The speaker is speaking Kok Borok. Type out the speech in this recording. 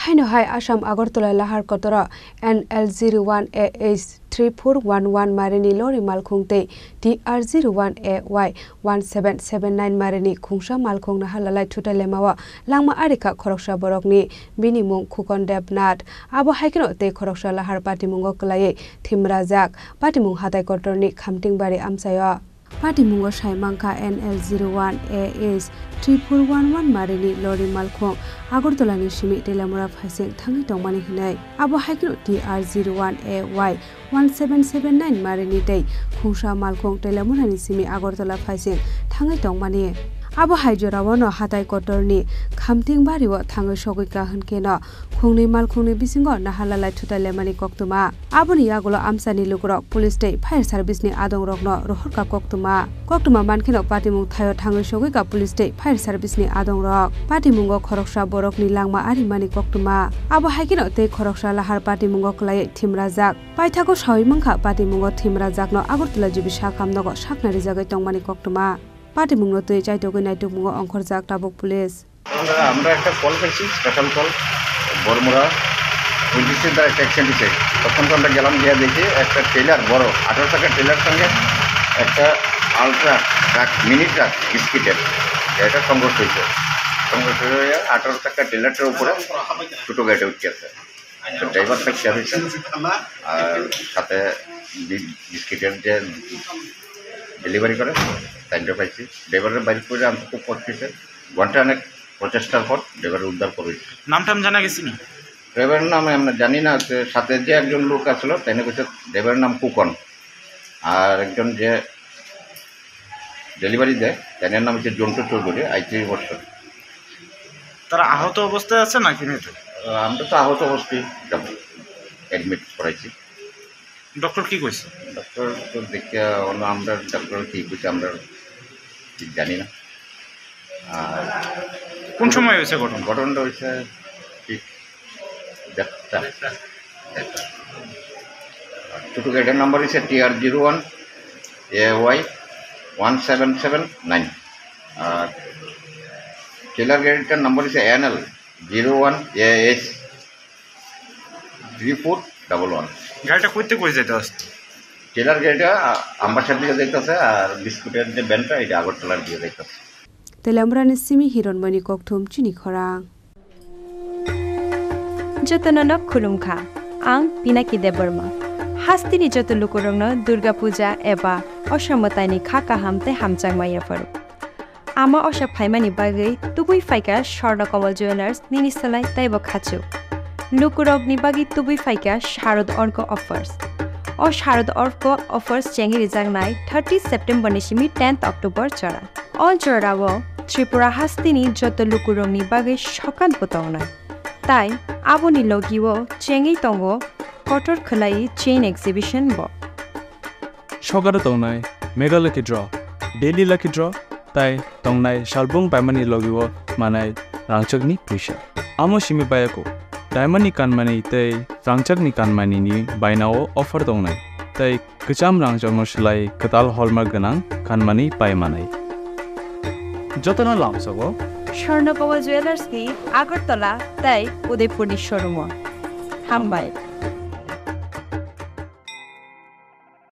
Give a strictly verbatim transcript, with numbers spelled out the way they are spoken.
Haino hai Assam Agartala Lahar Kotoro N L zero one A H three four one one marini lori malkhung tei T R zero one A Y one seven seven nine marini khungsa malkhung naharlalai thutailaimao langma arikha khoroksa borokni, bini mung Khukon Debnath. Abo haikheno tei khoroksa lahar patimungo kwlaiwi thimrajak, patimung hatai kotorni Khamtingbari amchaio. Patimungo sai mankha N L zero one A H three four one one marini lori malkhung Agartalani simi Teliamura phaising thangwi tongmani hinwi. Abo haikheno T R zero one A Y one seven seven nine marini tei khungsa malkhung Teliamurani simi Agartala phaising thangwi tongmani. Abo hai jorao no hatai kotorni Khamtingbario thangwi sogwi kahwn kheno khungnwi malkhungni bisingo naharlalai thutailaimani koktwma. Aboni yagulo amchani lukurok police tei fire service ni adongrokno rohorkha koktwma. Koktwma mankheno patimung thaio thangwi sogwikha police tei fire service ni adongrok. Patimungo khoroksa borokni langma arimani koktwma. Abo haikheno tei khoroksa lahar patimungo kwlaiwi thimrajak. Paithago sawi mankha patimungo thimrajakno Agartala G B sakhamnogo sakna rijagwi tongmani koktwma. Patimungno twi chaitogwi naitukmungo ongkhorjak tabuk police. আমরা আমরা একটা কল পাইছি, special call. বরমুড়া twenty six দ্বারা একটা অ্যাক্সিডেন্ট হয়েছে। তখন তো আমরা গেলাম, গিয়ে দেখি একটা ট্রেলার, বড় আঠারো চাকার ট্রেলার সঙ্গে একটা আলট্রা ট্রাক, মিনি ট্রাক বিস্কিটের, এটা সংঘর্ষ হয়েছে। সংঘর্ষ হয়ে আঠারো চাকার ট্রেলারটার উপরে ছোটো গাড়িটা উঠে আছে। তো ড্রাইভারটা খেয়াল হয়েছে, আর সাথে বি- বিস্কিটের যে ডেলিভারি করে, তাইটা পাইছি। ড্রাইভারের বাইরে করে আনতে খুব কষ্ট হয়েছে। ঘন্টা অনেক প্রচেষ্টার পর ড্রাইভার উদ্ধার করেছি। নাম টাম জানা গেছে নি? ড্রাইভারের নাম আমরা জানি না, সে সাথে যে একজন লোক আসলো, তাই না কইছে ড্রাইভারের নাম কুকন, আর একজন যে ডেলিভারি দেয়, তাই নাম হচ্ছে জন্টু চৌধুরী, আইত্রিশ বছর। তারা আহত অবস্থায় আছে নাকি মৃত? আহ, আমরা তো আহত অবস্থায় যাবো, অ্যাডমিট করাইছি। ডক্টর কি কইছে? ডক্টর তো দেখে অন্য আমরা ডক্টর কি কইছে আমরা ঠিক জানি না। আর কোন সময় হয়েছে ঘটনা? ঘটনাটা হয়েছে ঠিক দেড়টা। দেড়টা। আর ছোটো গাড়িটার নাম্বার হচ্ছে T R zero one A Y one seven seven nine। আর ট্রেলার গাড়িটার নাম্বার হচ্ছে N L zero one A H three four double one। গাড়িটা কইতে কই যাইতে আসছে? ট্রেলার গাড়িটা আ-, আমবাসার দিকে যাইতেছে, আর বিস্কুটের যে ভ্যানটা, এটা আগরতলার দিকে যাইতেছে। Teliamurani simi Hironmoni kokthum chini khorang. Jotono no khulumkha, ang Pinaki Debbarma. Hasteni joto lukurokno Durga Puja eba Osha mwtaini kha kaham tei hamjakma yapharo. Ama Osha phaimani bagwi tubui phaikha Swarna Kamal Jewellers nini slai teibo khachuk. Lukurokni bagwi tubui phaikha Sharad Orko Offers. O Sharad Orko Offers chengwi rijaknai thirty September ni simi tenth October jora. O jorao Tripura hasteni joto lukurokni bagwi sokan bo tongnai. Tai aboni logio chengwi tongo kotor khwlai chain exhibition bo. Sokaro tongnai Mega Lucky Draw, Daily Lucky Draw, tai tongnai salbung paimani logio manai rangchakni puisa. Amo simi bayako, diamond ni kanmani tei rangchakni kanmani ni bainao offer tongnai, tai kwcham rangchakno swlai kwtal hallmark gwnang kanmani pai manai. Jotono lamsogo Swarna Kamal Jewellers ni Agartala tei Udaipur ni showroom o. Hambai.